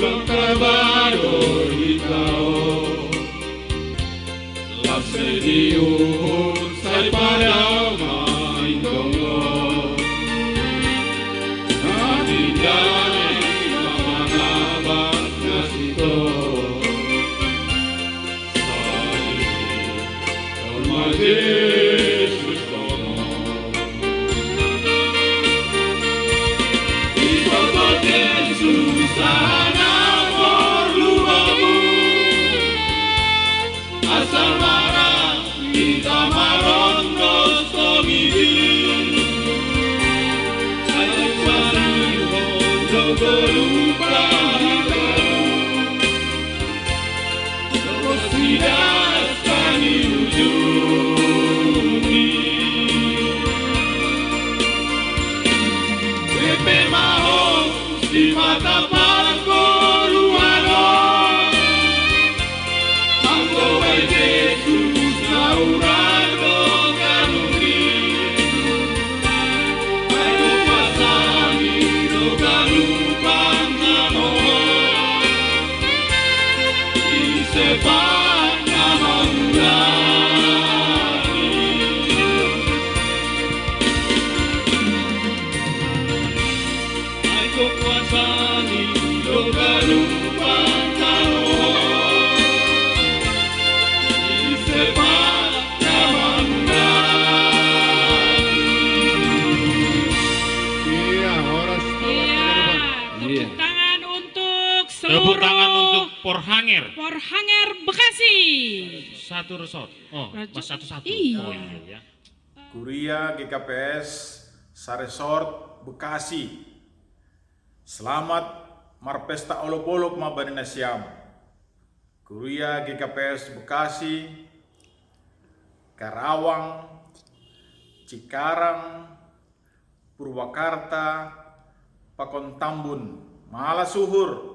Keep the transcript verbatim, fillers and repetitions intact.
Trabalho di tao. Lasediu sai pada main tonggo. Nami jai mama nabak nasito. Sai tolma Jesus tolong. Ipapate susana porlu amu. Asal marah kita marondos tomidi. Ayo mari jogo lupa kita. Jogo sidas kami ujungi. Pepe maho si mata parko luado. Anggo bae Jesus naurado kanuki. Ayo pasani do galupan namo. Di sepak nama urani. Aiko kuasani dogaru pantalo. Di sepak nama urani. Iya, horas. Iya, tepuk Iya. tangan untuk seluruh Tepuk tangan untuk Porhanger. Porhanger Bekasi. Satu resort. Oh, Raja- mas satu-satu. Iya. Oh, iya, ya. Kuria G K P S Saresort Bekasi. Selamat marpesta olop-olop ma bani nasiam. Kuria G K P S Bekasi, Karawang, Cikarang, Purwakarta, pakon Tambun. Mala suhur.